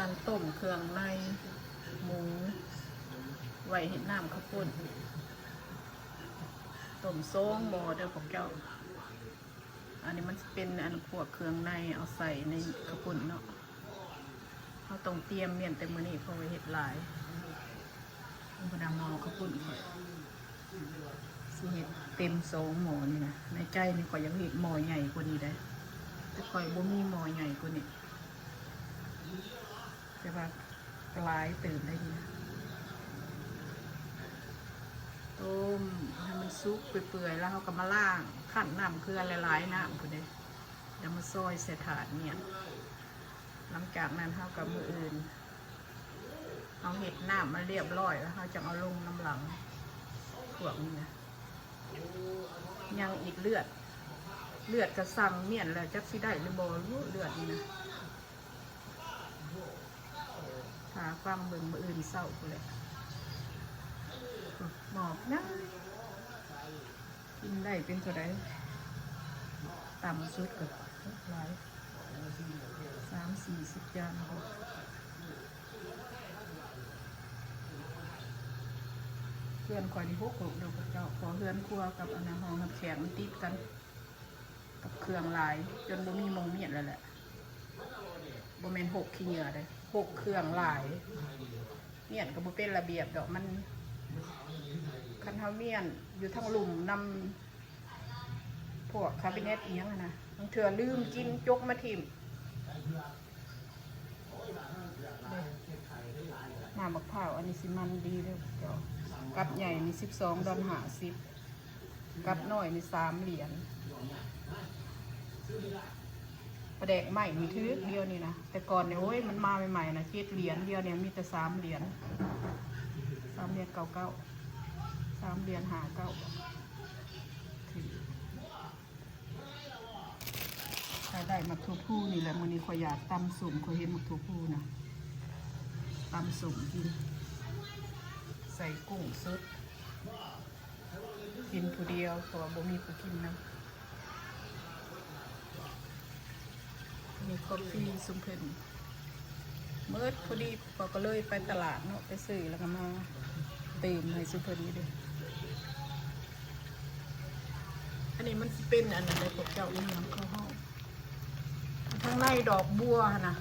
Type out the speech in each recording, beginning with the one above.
ລັງຕົ້ມເຄື່ອງໃນໝູ ໄວ້ເຮັດນ້ຳເຂົ້າປຸ້ນ. ຕົ້ມສອງໝໍ້ເດີພວກເຈົ້າ. ອັນນີ້ມັນຊິເປັນອັນພວກເຄື່ອງໃນເອົາໃສ່ໃນເຂົ້າປຸ້ນເນາະ. ເຮົາຕ້ອງຕຽມມ້ຽນແຕ່ມື້ນີ້ ເພາະວ່າເຮັດຫຼາຍ. ເບິ່ງພຸ້ນນະ ໝໍ້ເຂົ້າປຸ້ນຂ້ອຍ ຊິເຮັດເຕັມສອງໝໍ້ນີ້ນະ. ໃນໃຈນີ້ຂ້ອຍຢາກເຮັດໝໍ້ໃຫຍ່ກວ່ານີ້ໃດ໋ ແຕ່ຂ້ອຍບໍ່ມີໝໍ້ໃຫຍ່ກວ່ານີ້. ແຕ່ວ່າຫຼາຍເຕີບໄດ໋ນີ້ນະ. ຕົ້ມໃຫ້ມັນສຸກເປື່ອຍໆ ແລ້ວເຮົາກໍມາລ້າງ ຄັ້ນນ້ຳເກືອຫຼາຍໆ ນ້ຳພຸ້ນເດ້ ແລ້ວມາຊອຍໃສ່ຖາດມ້ຽນ. ຫຼັງຈາກນັ້ນເຮົາກໍ ມື້ອື່ນເຮົາເຮັດນ້ຳມັນລຽບຮ້ອຍ ແລ້ວເຮົາຈັ່ງເອົາລົງນຳຫຼັງ. ພວກນີ້ນະ ຍັງອີກເລືອດ ເລືອດກໍສັ່ງມ້ຽນແລ້ວ ຈັກຊິໄດ້ຫຼືບໍ່ ເລືອດນີ້ນະ. ຖ້າຟັງເບິ່ງມື້ອື່ນເຊົ້າພຸ້ນແຫຼະ. ໝໍ້ໃຫຍ່ ກິນໄດ້ເປັນເທົ່າໃດ? ຕ່ຳສຸດກໍຫຼາຍ ສາມສີ່ສິບຈານພຸ້ນ. ເຮືອນຂ້ອຍນີ້ຫົກໂລກເດີພວກເຈົ້າ ເພາະເຮືອນຄົວກັບອັນນັ້ນ ຫ້ອງຮັບແຂກມັນຕິດກັນ ກັບເຄື່ອງຫຼາຍ ຈົນບໍ່ມີໝ່ອງມ້ຽນແລ້ວແຫຼະ. ບໍ່ແມ່ນຫົກຂີ້ເຫຍື້ອເດ້ ຫົກເຄື່ອງຫຼາຍ. ມ້ຽນກໍບໍ່ເປັນລະບຽບດອກ ມັນ ຄັນເຮົາມ້ຽນຢູ່ທາງລຸ່ມນຳພວກຄາບິເນັດອີ່ຫຍັງຫັ້ນນະ ບາງເທື່ອລືມກິນ ຈົກມາຖິ້ມ. ນ້ຳໝາກພ້າວອັນນີ້ຊິມັນດີເດີເຈົ້າ. ກັບໃຫຍ່ນີ້ສິບສອງດອນຫ້າສິບ ກັບນ້ອຍນີ້ສາມຫຼຽນ. ປາແດກໄມ້ນີ້ຖືກດຽວນີ້ນະ ແຕ່ກ່ອນນີ້ ໂອ້ຍ ມັນມາໃໝ່ໆນະ ເຈັດຫຼຽນ ດຽວນີ້ມີແຕ່ສາມຫຼຽນ ສາມຫຼຽນເກົ້າເກົ້າ ສາມຫຼຽນຫ້າເກົ້າ. ຂ້ອຍໄດ້ໝາກຖົ່ວພູນີ້ແຫຼະ ມື້ນີ້ຂ້ອຍຢາກຕຳສົ້ມ ຂ້ອຍເຫັນໝາກຖົ່ວພູນະ ຕຳສົ້ມກິນ ໃສ່ກຸ້ງສົດ ກິນຜູ້ດຽວ ເພາະວ່າບໍ່ມີຜູ້ກິນນຳ. ນີ້ຄອບຟີຊຸມເພິ່ນໝົດພໍດີ ຂ້ອຍກໍເລີຍໄປຕະຫຼາດເນາະ ໄປຊື້ແລ້ວກໍມາຕື່ມໃຫ້ຊຸມເພິ່ນນີ້ເດ້. ອັນນີ້ມັນຊິເປັນອັນນັ້ນເດ້ພວກເຈົ້າ ອີ່ຫຍັງເຂົາເວົ້າ ທາງໃນດອກບົວຫັ້ນນະ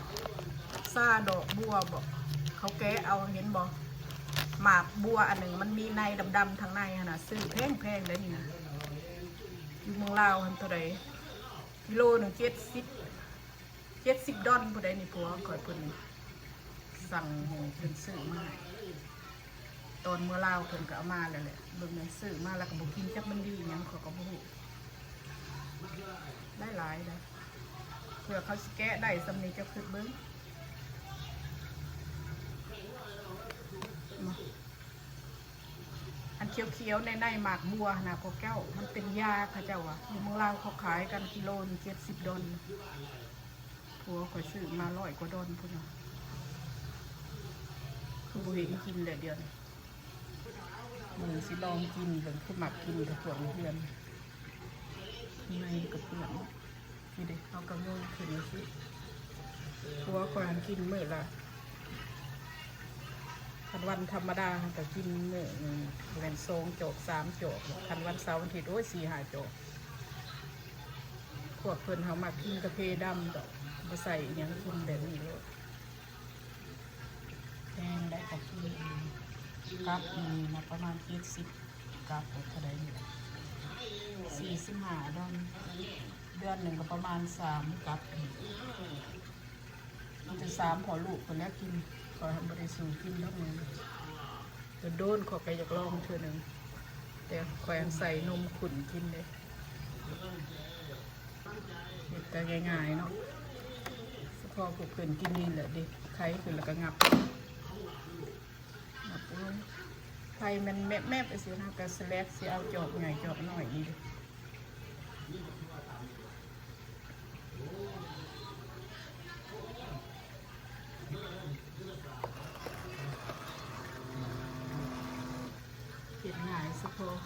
ຊາດອກບົວບໍ ເຂົາແກະເອົາ ເຫັນບໍ່? ໝາກບົວອັນໜຶ່ງມັນມີໃນດຳໆ ທາງໃນຫັ້ນນະ ຊື້ແພງໆ ເດ້ນີ້ນະ. ຢູ່ເມືອງລາວຫັ້ນເທົ່າໃດ? ກິໂລໜຶ່ງເຈັດສິບ ເຈັດສິບດອນພຸ້ນໃດ໋ນີ້ ຜົວຂ້ອຍເພິ່ນສັ່ງໃຫ້ເພິ່ນຊື້ມາໃຫ້ ຕອນເມືອລາວເພິ່ນກໍເອົາມາແລ້ວແຫຼະ. ເບິ່ງແມ່ນຊື້ມາແລ້ວກໍບໍ່ກິນ ຈັກມັນດີຫຍັງ ຂ້ອຍກໍບໍ່ຮູ້. ຫຼາຍໆ ໄດ໋ ເພື່ອເຂົາຊິແກະໄດ້ສ່ຳນີ້ ເຈົ້າຄິດເບິ່ງ. ອັນຂຽວໆ ໃນໆ ໝາກບົວນະພວກເຈົ້າ ມັນເປັນຢາ ເຂົາເຈົ້າວ່າ ຢູ່ເມືອງລາວເຂົາຂາຍກັນກິໂລໜຶ່ງເຈັດສິບດອນ. ຜົວຂ້ອຍຊື້ມາຮ້ອຍກວ່າດອນພຸ້ນນະ ຄືບໍ່ເຫັນກິນແລ້ວດຽວນີ້. ມື້ຊິລອງກິນເບິ່ງ ຄືມັກກິນແຕ່ພວກເພື່ອນ ໃນກະເປື້ອນ. ນີ້ເດ້ ເຮົາກໍໂຍນຂຶ້ນຈັ່ງຊີ້. ຜົວຂ້ອຍຫັ້ນກິນມື້ລະ ຄັນວັນທຳມະດາເຮົາກໍກິນມື້ໜຶ່ງປະມານສອງຈອກສາມຈອກ. ຄັນວັນເສົາວັນອາທິດ ໂອ້ຍ ສີ່ຫ້າຈອກ. ພວກເພິ່ນເຮົາມັກກິນກາເຟດຳດອກ ບໍ່ໃສ່ອີ່ຫຍັງ ກິນແບບນີ້ໂລດ. ແພງໄດ໋ ກັບໜຶ່ງ ກັບໜຶ່ງນະ ປະມານເຈັດສິບ ກັບເທົ່າໃດນີ້ລະ ສີ່ສິບຫ້າດອນ. ເດືອນໜຶ່ງກໍປະມານສາມກັບ. ມີແຕ່ສາມພໍ່ລູກພຸ້ນແຫຼະກິນ ຂ້ອຍຫັ້ນບໍ່ໄດ້ສູ້ກິນດອກ. ໂດນໆ ຂ້ອຍກໍຢາກລອງເທື່ອໜຶ່ງ ແຕ່ຂ້ອຍຫັ້ນໃສ່ນົມຂຸ້ນກິນເດ້. ເຮັດກໍງ່າຍໆ ເນາະ ສະເພາະພວກເພິ່ນກິນນີ້ແຫຼະເດ້ ໄຄຂຶ້ນແລ້ວກໍຫງັບ ຫຍັບລົງ. ໄຄແມ່ນແມບໆ ຈັ່ງຊີ້ນະ ກໍສະແລັກຊິເອົາຈອກໃຫຍ່ຈອກນ້ອຍນີ້ເດ້. ເຮັດງ່າຍສະເພາະ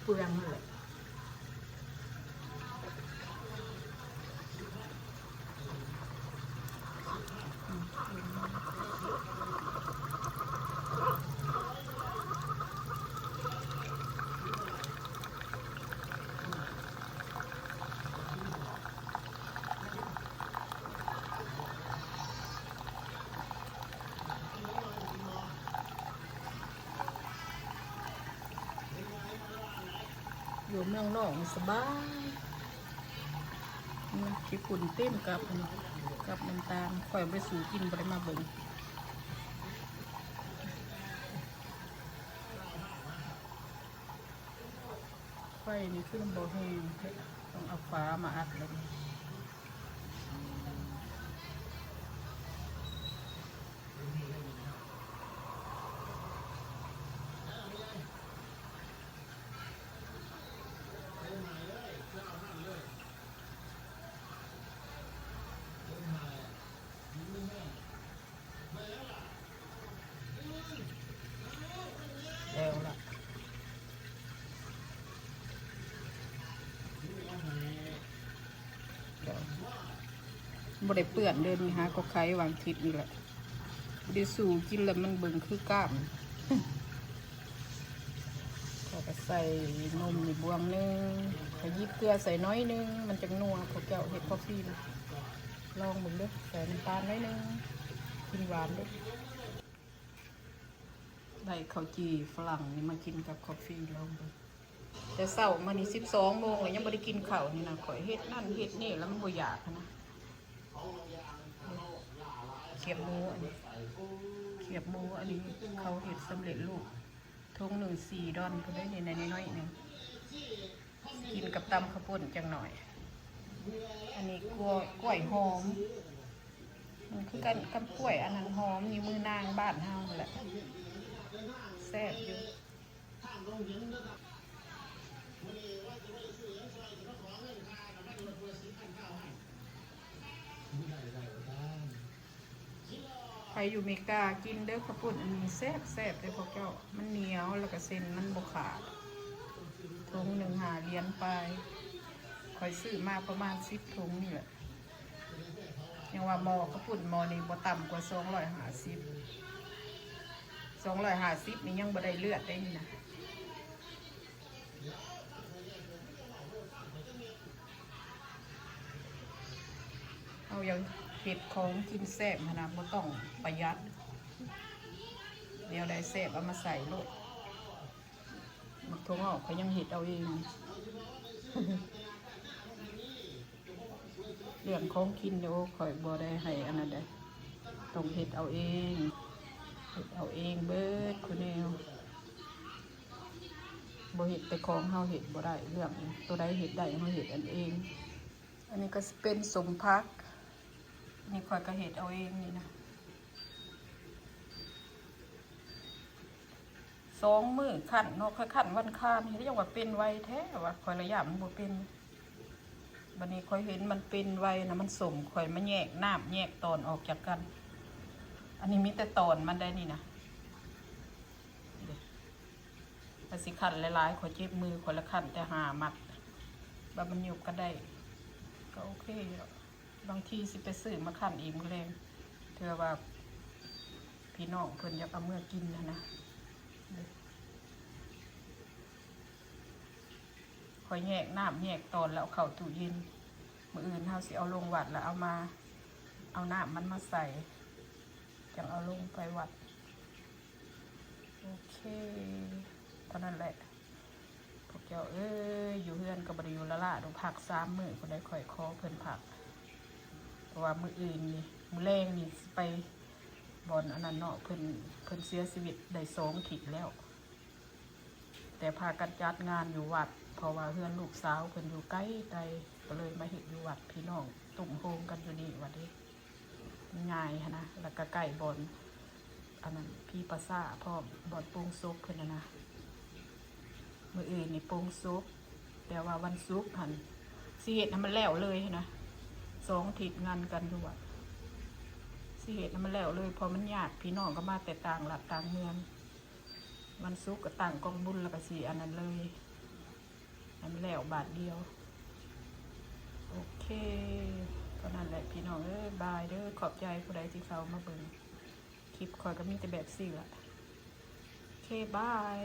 ເປືອງຫັ້ນແຫຼະ. ເມືອງນອກນີ້ສະບາຍ ອືມ ຂີ້ຝຸ່ນເຕັມກັບ ອັນນີ້ ກັບນ້ຳຕານ ຂ້ອຍບໍ່ໄດ້ສູ້ກິນ ບໍ່ໄດ້ມາເບິ່ງ ໄຟນີ້ຄືມັນບໍ່ແຮງແທ້ ຕ້ອງເອົາຝາມາອັດແລ້ວນີ້. ແລ້ວລະ ບໍ່ໄດ້ເປື້ອນເດີນີ້ ຫາກໍໄຄວາງທິດນີ້ແຫຼະ ບໍ່ໄດ້ສູ້ກິນແລ້ວ ມັນເບິ່ງຄືກ້າມ. ເຂົາກໍໃສ່ນົມນີ້ບ່ວງໜຶ່ງ ຂ້ອຍຫຍິບເກືອໃສ່ໜ້ອຍໜຶ່ງ ມັນຈັ່ງນົວ. ພວກເຈົ້າເຮັດຄອບຟີລອງເບິ່ງເດີ ໃສ່ນ້ຳຕານໜ້ອຍໜຶ່ງ ກິນຫວານເດີ. ໄດ້ເຂົ້າຈີ່ຝຣັ່ງນີ້ມາກິນກັບຄອບຟີ ລອງເບິ່ງ. ແຕ່ເຊົ້າມານີ້ສິບສອງໂມງແລ້ວ ຍັງບໍ່ໄດ້ກິນເຂົ້ານີ້ນະ ຂ້ອຍເຮັດນັ້ນເຮັດນີ້ແລ້ວມັນບໍ່ຢາກຫັ້ນນະ. ຄຽບໝູອັນນີ້ ຄຽບໝູອັນນີ້ ເຂົາເຮັດສຳເລັດຮູບ ຖົງໜຶ່ງສີ່ດອນພຸ້ນເດ້ ນີ້ນ້ອຍໆໜຶ່ງ. ກິນກັບຕຳເຂົ້າປຸ້ນຈັກໜ້ອຍ. ອັນນີ້ກ້ວຍ ກ້ວຍຫອມ ມັນຄືກັນກັບກ້ວຍອັນນັ້ນ ຫອມ ນິ້ວມືນາງບ້ານເຮົາຫັ້ນແຫຼະ ແຊບຢູ່. ໃຜຢູ່ເມກາກິນເດີ ເຂົ້າປຸ້ນອັນນີ້ແຊບໆເດີພວກເຈົ້າ ມັນໜຽວ ແລ້ວກະເສັ້ນມັນບໍ່ຂາດ. ຖົງໜຶ່ງຫ້າຫຼຽນປາຍ ຂ້ອຍຊື້ມາປະມານສິບຖົງນີ້ແຫຼະ. ຍັງວ່າໝໍ້ເຂົ້າປຸ້ນໝໍ້ນີ້ບໍ່ຕ່ຳກວ່າສອງຮ້ອຍຫ້າສິບ ສອງຮ້ອຍຫ້າສິບນີ້ຍັງບໍ່ໄດ້ເລືອດເດ້ນີ້ນະ. ເຮົາຢາກເຮັດຂອງກິນແຊບຫັ້ນນະ ບໍ່ຕ້ອງປະຢັດ ແນວໃດແຊບເອົາມາໃສ່ໂລດ. ໝາກຖົ່ວງອກຂ້ອຍຍັງເຮັດເອົາເອງ. ເລື່ອງຂອງກິນນີ້ ໂອ້ ຂ້ອຍບໍ່ໄດ້ໃຫ້ອັນນັ້ນໃດ ຕ້ອງເຮັດເອົາເອງ ເຮັດເອົາເອງເບິດຄູ່ແນວ. ບໍ່ເຮັດແຕ່ຂອງເຮົາເຮັດບໍ່ໄດ້ ເລື່ອງໂຕໃດເຮັດໄດ້ເຮົາເຮັດອັນເອງ. ອັນນີ້ກໍຊິເປັນສົ້ມຜັກ ນີ້ຂ້ອຍກໍເຮັດເອົາເອງນີ້ນະ. ສອງມື້ຄັ້ນເນາະ ຂ້ອຍຄັ້ນວັນຄານ ເຮັດຫຍັງວ່າເປັນໄວແທ້ວະ ຂ້ອຍລະຢ້ານມັນບໍ່ເປັນ. ບັດນີ້ຂ້ອຍເຫັນມັນເປັນໄວນະ ມັນສົ້ມ ຂ້ອຍມາແຍກນ້ຳແຍກຕອນອອກຈາກກັນ. ອັນນີ້ມີແຕ່ຕອນມັນໄດ໋ນີ້ນະ ເດ ຖ້າຊິຄັ້ນຫຼາຍໆ ຂ້ອຍເຈັບມື ຂ້ອຍລະຄັ້ນແຕ່ຫ້າມັດ ບັດມັນຫຍຸບກັນໄດ້ ກໍໂອເຄຢູ່ດອກ. ບາງທີຊິໄປຊື້ມາຄັ້ນອີກມື້ແລງ ເທື່ອວ່າພີ່ນ້ອງເພິ່ນຢາກເອົາເມືອກິນຫັ້ນນະ. ຂ້ອຍແຍກນ້ຳແຍກຕອນແລ້ວເອົາເຂົ້າຕູ້ເຢັນ ມື້ອື່ນເຮົາຊິເອົາລົງວັດ ແລ້ວເອົາມາ ເອົານ້ຳມັນມາໃສ່ ຈັ່ງເອົາລົງໄປວັດ. ໂອເຄ ເທົ່ານັ້ນແຫຼະ ພວກເຈົ້າເອີຍ ຢູ່ເຮືອນກໍບໍ່ໄດ້ຢູ່ລ້າໆດອກ ພັກສາມມື້ພຸ້ນໃດ໋ ຂ້ອຍຂໍເພິ່ນພັກ ເພາະວ່າມື້ອື່ນນີ້ ມື້ແລງນີ້ຊິໄປບ່ອນອັນນັ້ນເນາະ ເພິ່ນ ເພິ່ນເສຍຊີວິດໄດ້ສອງທິດແລ້ວ ແຕ່ພາກັນຈັດງານຢູ່ວັດ ເພາະວ່າເຮືອນລູກສາວເພິ່ນຢູ່ໄກໆ ກໍເລີຍມາເຮັດຢູ່ວັດ ພີ່ນ້ອງຕຸ້ມໂຮມກັນຢູ່ນີ້ວ່າເດ້. ງ່າຍຫັ້ນນະ ແລ້ວກະໃກ້ບ່ອນອັນນັ້ນ ຜີປ່າຊ້າພ້ອມ ບ່ອນໂປ່ງສົບເພິ່ນຫັ້ນນະ. ມື້ອື່ນນີ້ໂປ່ງສົບ ແຕ່ວ່າວັນສຸກຫັ້ນຊິເຮັດໃຫ້ມັນແລ້ວເລີຍຫັ້ນນະ ສອງທິດງານກັນຢູ່ວັດ ຊິເຮັດໃຫ້ມັນແລ້ວເລີຍ ເພາະມັນຍາດ ພີ່ນ້ອງກໍມາແຕ່ຕ່າງລັດຕ່າງເມືອງ. ວັນສຸກກໍຕັ້ງກອງບຸນ ແລ້ວກໍຊິອັນນັ້ນເລີຍ ໃຫ້ມັນແລ້ວບາດດຽວ. ໂອເຄ ເທົ່ານັ້ນແຫຼະພີ່ນ້ອງເອີຍ ບາຍເດີ ຂອບໃຈຜູ້ໃດທີ່ເຂົ້າມາເບິ່ງຄລິບຂ້ອຍ ກໍມີແຕ່ແບບຊີ້ລະ. ໂອເຄ ບາຍ.